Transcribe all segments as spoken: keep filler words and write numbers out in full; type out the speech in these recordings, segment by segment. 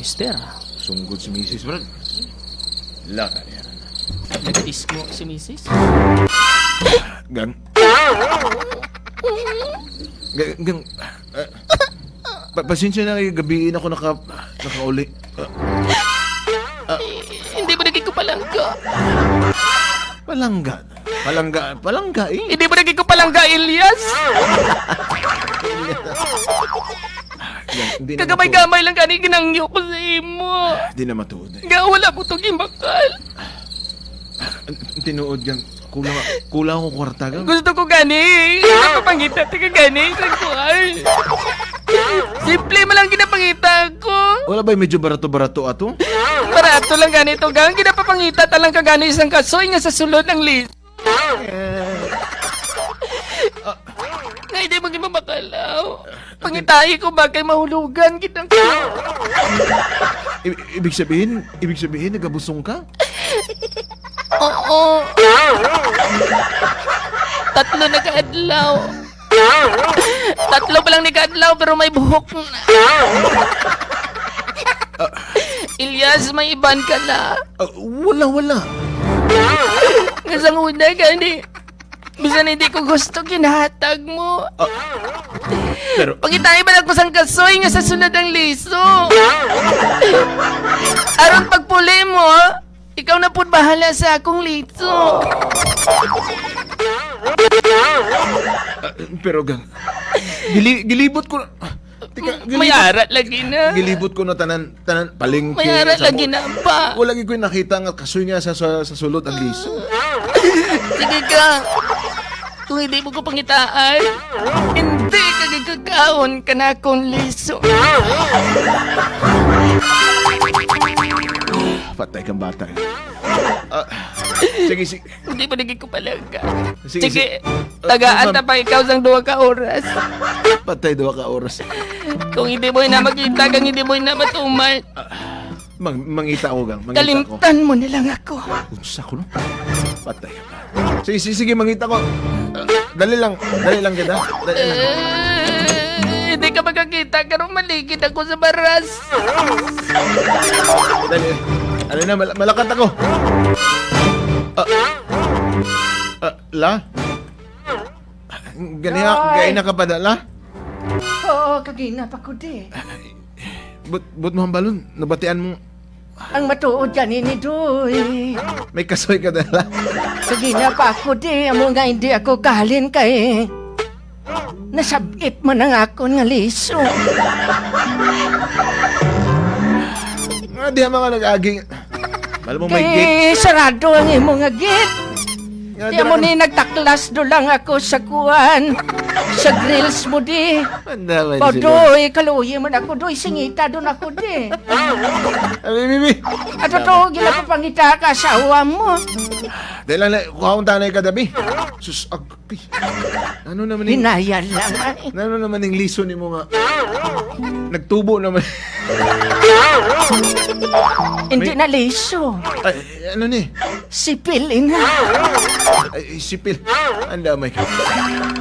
Mister, ah. Sunggod si misis, Brad. Laka niya. Nagtismo si misis? Gang. Gang, gang, ah, pa-, pasensya na kay gabi na ako naka-, nakauli. Ah, ah. Hindi mo naging kupalangga. Palangga. Palangga, palangga eh. Hindi mo naging kupalangga, Elias. Yan, hindi na matuod. Kagamay-gamay lang gani ginangyo ko sa imo. Di na matuod eh. Nga wala mo to gimbakal. Tinuod gang, kulang, kulang ako kwarta gang. Gusto ko gani. Hindi ka papangita, tika gani, sa kuan. Simple man lang ginapangita ko. Wala ba medyo barato-barato ato? Barato lang gani to, gang. Ginapapangita ta lang ka gani isang kasoy nga sa sulod ang list. Nga hindi mo gimamakalaw. Pangitai ko ba kay mahulugan kita ko. I-, ibig sabihin, ibig sabihin, nagabusong ka? Oo. Tatlo na ka adlaw. Tatlo pa lang ni ka adlaw, pero may buhok na. Ah. Ilyas, may iban ka na. Ah, wala, wala. Nga sang una gani, bisan hindi ko gusto, ginahatag mo. Ah, pero pangitai ba nako sang kasoy nga sa sunod ang liso? Aron pagpuli mo, ikaw na pud bahala sa akong liso. Ah, pero gang, gili-, gilibot ko na. Tika, may gilibot, ara lagi na. Gilibot ko na tanan, tanan palengke. May ara lagi na pa. Wala gid ko'y nakita nga kasoy nga sa, sa, sa sulod ang liso. Sige ka. Kung hindi mo ko pangitaan, hindi ka gagakaon ka na akong liso. Patay kang bata. Ah, sige, sige. Hindi pa naging kupalaga. Sige, sige, sige. Ah, tagaan ma'am, ta pa ikaw sang duha ka oras. Patay, duha ka oras. Kung hindi mo na makita, kang hindi mo na matuman. Ah, mang-, mangita ako, gang. Mangita ako. Kalimtan mo na lang ako. Unsa ko, no? Patay. Sige, sige, sige, mangita ko. Ah, dali lang, dali lang kita. Dali lang. Eh, hindi ka makakita, karon maligid ako sa baras. Dali. Ano na, mal-, malakat ako. Ah. Ah, la? Ganiha, Ay. Kaina ka pa, da, la? Oo, kagina pa ko, di. But, but mo hambalon, nabatian mo. Ang matuod gani ni Doy. May kasoy ka, da, la? Kagina pa ako, di. Amo nga hindi ako kahalin kay nasab-it man ang akon nga liso. Nga diha mga nag-agi. Alam mo, may gate. Kay sarado ang imo nga gate. Nga diha mo ni nagtaklas do lang ako sa kuan, sa grills mo di. Anda man sila. Doy, kaluoy man ako, Doy, singita doon ako di. Abi, bibi. Ato to, ginapapangita ka asawa mo. Dahil lang, kuhaon tanay ka, Dabi. Sus, ag-, Ay, ano naman yung, hinaya lang, ay. Ano naman yung liso nimo nga? Nagtubo naman. Hindi na liso. Ay, ano ni? Sipil, ina. Ay, sipil. Ang damay ka.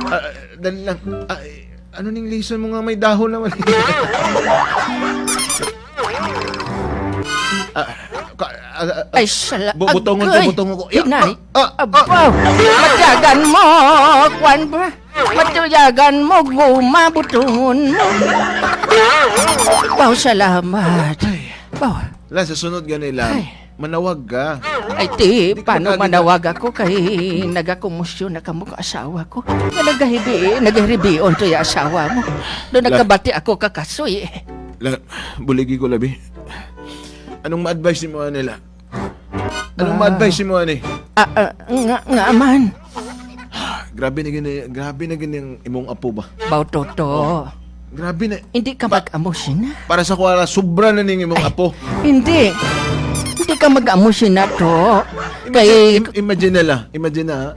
Ah, dali lang. Ay, ano ning liso mo nga may dahon naman? Ah, ka-, ah, ah, ay, sala-, bu-, butongon ko, agay. Butongon ko. Ya, inay. Ah, ah, abaw, ah. Matiyagan mo, kwan ba? Matiyagan mo, guma, butongon mo. Baw, salamat. Ay. Baw. La, sa sunod gani lang, ay, manawag ka. Ay, ti, paano manawag ako kay nagakumosyon na kamo ka asawa ko? Nga nagahibi-, nagahiribion to ya asawa mo. Doon la, nagkabati ako kakasoy eh. La, buligi ko, labi. Anong ma-advise mo nila? Anong ma-advise mo ani? Ah, ah, nga, nga man. Grabe na gini, grabe na gini ang imong apo ba? Baw, Toto. Oh. Grabe na. Hindi ka mag-amo sina. Para sa kuwala, sobra na ning imong apo. Hindi. Hindi ka mag-amo sina, to. Imagine, kay im-, imagine na lang. Imagine na, ha?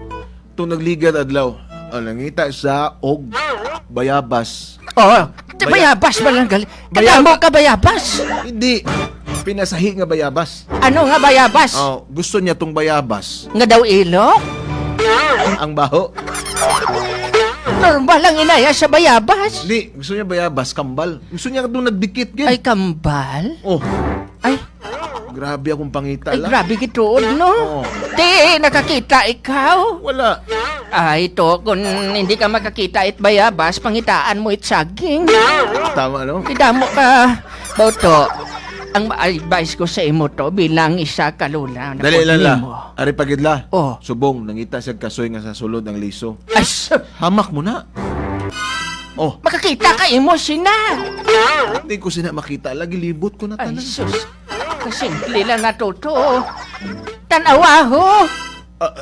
Itong nagligad adlaw, ang nangita sa og bayabas. Oh, ti bayabas ba lang gali? Kadamo ka bayabas? Hindi. Pinasahi nga bayabas. Ano nga bayabas? Oh, gusto niya tong bayabas. Nga daw ilok? Ang baho. Normal lang inaya sa bayabas. Di, gusto niya bayabas, kambal. Gusto niya doon nagdikit, gid. Ay, kambal? Oh. Ay. Grabe akong pangita Ay, lang. Grabe gituod, no? Oo. Di, nakakita ikaw? Wala. Ay, to, kung hindi ka makakita it bayabas, pangitaan mo it saging. Tama, no? Idamo ka, Boto. Ang ma-advise ko sa imo to, bilang isa ka lola, Dali, napod lala. Nimo. Ari pa gid la. Oh. Subong, nangita siya kasoy nga sa sulod ang liso. Ay, s- Hamak mo na. Oh. Makakita ka imo sina. Hindi ko sina makita. Lagi libot ko na Ay, tanan. Sus. Kasimple lang na, Toto. Tanawa, ho. Ah,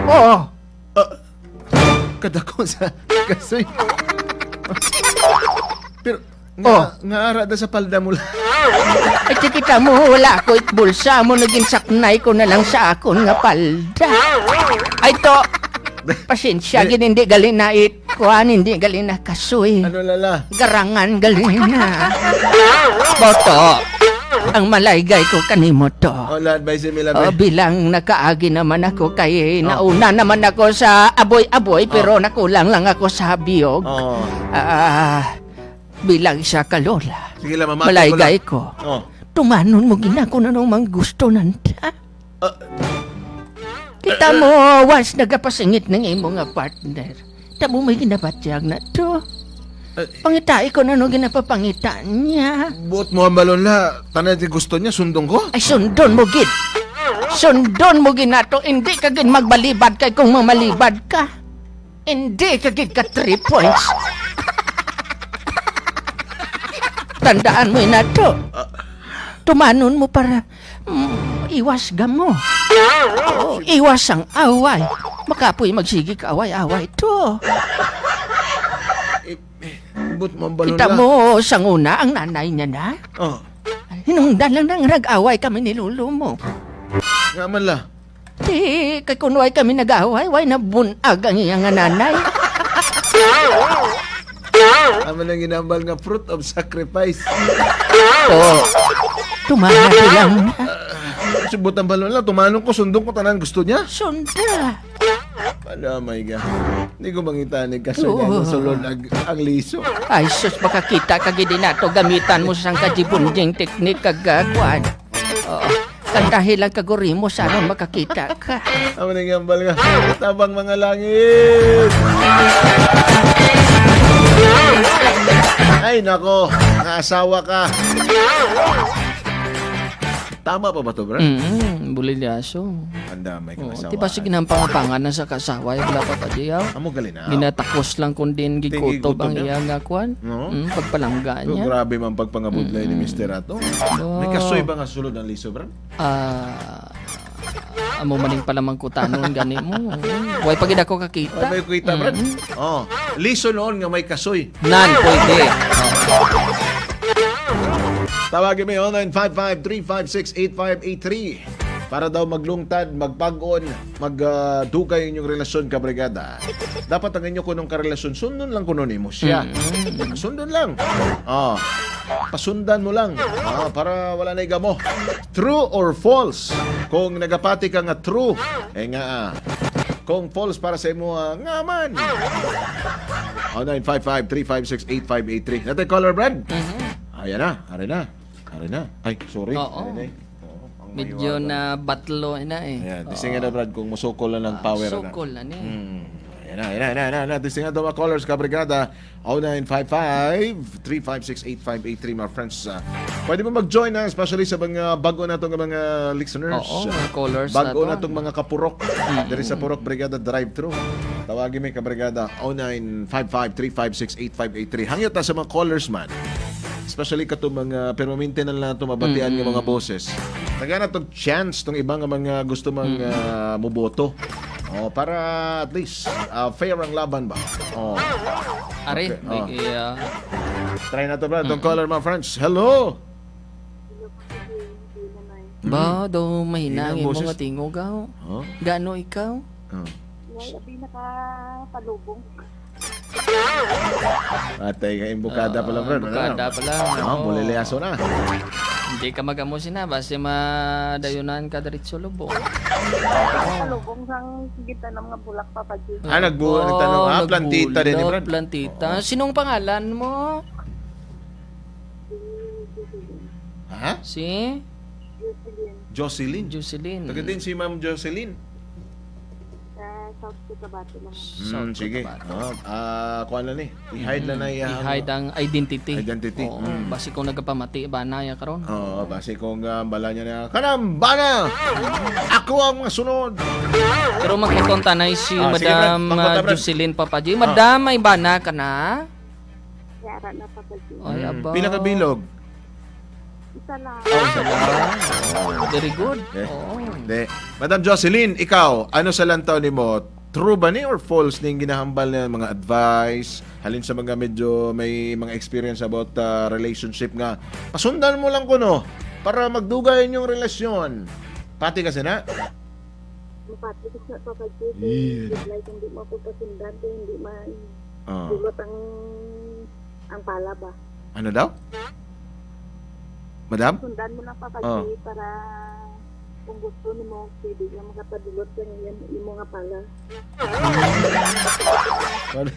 Oh. ah, kadako sa kasoy. Pero, nga, Oh. nga ara da sa palda mo lang. Ay, kita mo, wala ako it bulsa mo, naging saknay ko na lang sa akon nga palda. Ay, to, pasensya, Dali. Gid, hindi gali na it, kuan, hindi gali na kasoy. Ano, lala? Garangan gali na. Boto, ang malaygay ko kanimo to. Oh, la, advice mi, la, Oh, be. Bilang nakaagi naman ako kay Oh. nauna naman ako sa aboy-aboy, Oh. pero nakulang lang ako sa biyog. Oh. Ah, bilang isa ka lola. Sige lang, mama, Malaygay ko. Oh. Tumanon mo gina ko na nung mang gusto nanda. Ah. Kita mo, once nagapasingit ng imo nga partner. Tamo may ginabatyag na to. Eh. Pangitai ko na nung ginapapangita niya. Buot mo ang balon la, tanan di gusto niya, sundon ko? Ay, sundon mo gid. Sundon mo gid na to. Hindi ka gid magbalibad kay kung mamalibad ka. Hindi ka gid ka three points. Tandaan mo ina to. Ah. Tumanon mo para, mm, iwas gamo. Oo, iwas ang away. Makapoy magsigi ka away-away to. Eh, eh, buot mo ang balon Kita la. Mo, sang una, ang nanay niya na. Oh. Hinungdan lang na nga nag-away kami ni lolo mo. Nga man la. Ti, kay kun way kami nag-away, way na bun-ag ang iya nga nanay. Amo nang ginambal nga fruit of sacrifice. To, tumana ka lang na. Subot ang balon la, tumanon ko, sundon ko tanan gusto niya. Sunda. Ano, my God? Hindi ko mangita ni kasoy nga Oo. Sulod ang, ang liso. Ay, sus, makakita ka gid na to. Gamitan mo sang kajibunjing teknik kag, ah, kuan. Oo. Kantahi lang kaguri mo sa aron makakita ka. Amo na nga, balga. Tabang mga langit. Ay, nako. Naasawa ka. Tama pa ba to, bro? Mm, bulilyaso. Anda, may Oo, kaasawa. Di ba sige nang pangapangan na sa kasawa, yung wala pa pa diyaw? Amo gali na. Ginatakos lang kung din Tinggi gikutob gutob ang niya. Iya nga kwan. No? Mm, pagpalangga Pero niya. Grabe man pagpangabudlay ni Mm. Mister Ato. No. May kasoy ba nga sulod ang liso, bro? Ah, amo maning palamang kutanon gani mo. Way pa gid ako kakita. Ay, may kita, bro. Mm. Oh, liso noon nga may kasoy. Nan, pwede. Tawagin mo yung nine five five, three five six, eight five eight three. Para daw maglungtad, magpag-on, mag, ah, dugay inyong relasyon, kabrigada. Dapat ang inyo kunong karelasyon, sundon lang kuno nimo siya. Mm. Sundon lang. Ah, pasundan mo lang. Ah, para wala na igamo. True or false? Kung nagapati ka nga true, eh nga, ah, kung false para sa imo, ah, nga man. Oh, nine five five, three five six, eight five eight three. Natay caller, Brad? Mhm. Ayan na, ari na. Ari na. Ay, sorry. Oo. Ari na eh. Oo, ang Medyo mahiwaga. Na batlo na eh. Ayan, Oo. Testingan na, Brad, kung musukol na ng Ah, power na. Sukol na ni. Hmm. Ayan na, ayan na, ayan na, ayan na. Testingan daw mga callers, kabrigada. Oh nine five five, three five six, eight five eight three, mga friends. Ah, pwede mo mag-join na, especially sa mga bago nato nga mga listeners. Oo, mga callers Bago nato. Natong mga kapurok. Mm. Diri sa Purok Brigada Drive-Thru. Tawagin mo yung kabrigada, oh nine five five, three five six, eight five eight three. Hangyo ta sa mga callers man. Especially kato mga permanente na lang nato mabatian nga mga Mm. boses. Tagaan nato chance tong iba nga mga gusto mang, Mm. ah, muboto. Oh, para at least, ah, fair ang laban ba? Oh. Are, Okay, may oh. Iya. Try nato, bro. Itong Mm. caller, mga friends. Hello! Ba, Mm. daw mahina Hinang ang imo boses. Nga tingog, ah. Oh? Gano ikaw? Oh. Wala, di nakapalubong. Atay ka, imbukada Ah, pala, bro. Imbukada Ano? Pala, Oh, oo. Bulilyaso na. Hindi ka mag-amo sina, basi madayunan ka diretso lubong. Sa lubong sang gitanam nga bulak, Papa G. Ah, nagbu-, nagtanam. Ah, plantita din ni Brad. Plantita. Oo. Sinong pangalan mo? Ha? Si? Jocelyn. Jocelyn. Taga din si Ma'am Jocelyn. Sa South Cotabato lang. Hmm, South sige. Cotabato. Oh, ah, kuha na ni. I-hide na Mm, na iyang i-hide ang identity. Identity. Oo, Mm. basi kung nagapamati, bana ya karon. Oo, basi kung, ah, bala niya na, "Kanang bana! Ako ang masunod!" Pero magkukonta na si Ah, sige, Brad. Madam, Magkukonta, ah, Brad. Jocelyn Papaji. Ah. Madam, may bana ka na? Yara na, Papa G. Ay, Mm. aba. Pila ka bilog? Isa lang. Oh, isa lang. Oh, very good. Eh, Oo. Di. Madam Jocelyn, ikaw, ano sa lantaw nimo? True ba ni or false ning ginahambal na mga advice? Halin sa mga medyo may mga experience about, ah, relationship nga, pasundan mo lang kuno para magdugay inyong relasyon. Pati ka sina? Mapati ko sa Papa G, Yeah. Like, hindi mo ako pasundan, kaya hindi ma-, Ah. dulot ang, ang pala ba? Ano daw? Madam? Sundan mo lang, Papa Oh. G, para kung gusto nimo, pwede ka makapadulot sa imo, imo nga pala. Ano?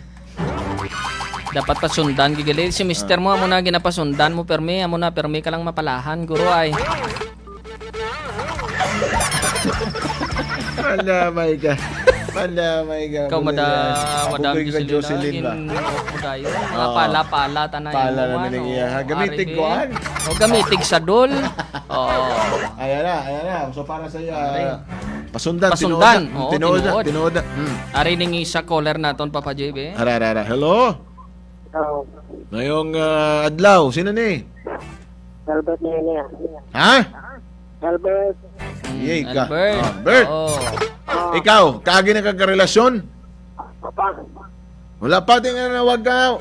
Dapat pasundan, gigali. Si mister Ah. mo, amo na ginapasundan mo, permi, amo na, permi ka lang mapalahan, guro, ay. Pandamay ka. Pandamay ka. Ikaw, Buti madam, yan. Madam Bugoy ka, Jocelyn, Jocelyn ba? Gin-, oh, dayon. Mga Oo. pala-pala, tanay Pala mo, naman ano, ang iya, ha? Gamitig ari, kuan? O, gamitig sa dol. Oo. Ayan na, ayan na. So, para sa iyo, Ari. ah, pasundan, Pasundan. tinuod na. Oo, Tinuod na, tinuod. tinuod na. Hmm. Ari ning isa caller naton, Papa J B. Ara, ara, ara. Hello? Hello. Ngayong, ah, adlaw, sino ni? Albert na yun, eh. Ha? Albert. Mm, Yay ka. Albert. Ah, Bert. Oo. Ah. Ikaw, kaagi na ka karelasyon? Papa. Wala pa, di nga nawag ka.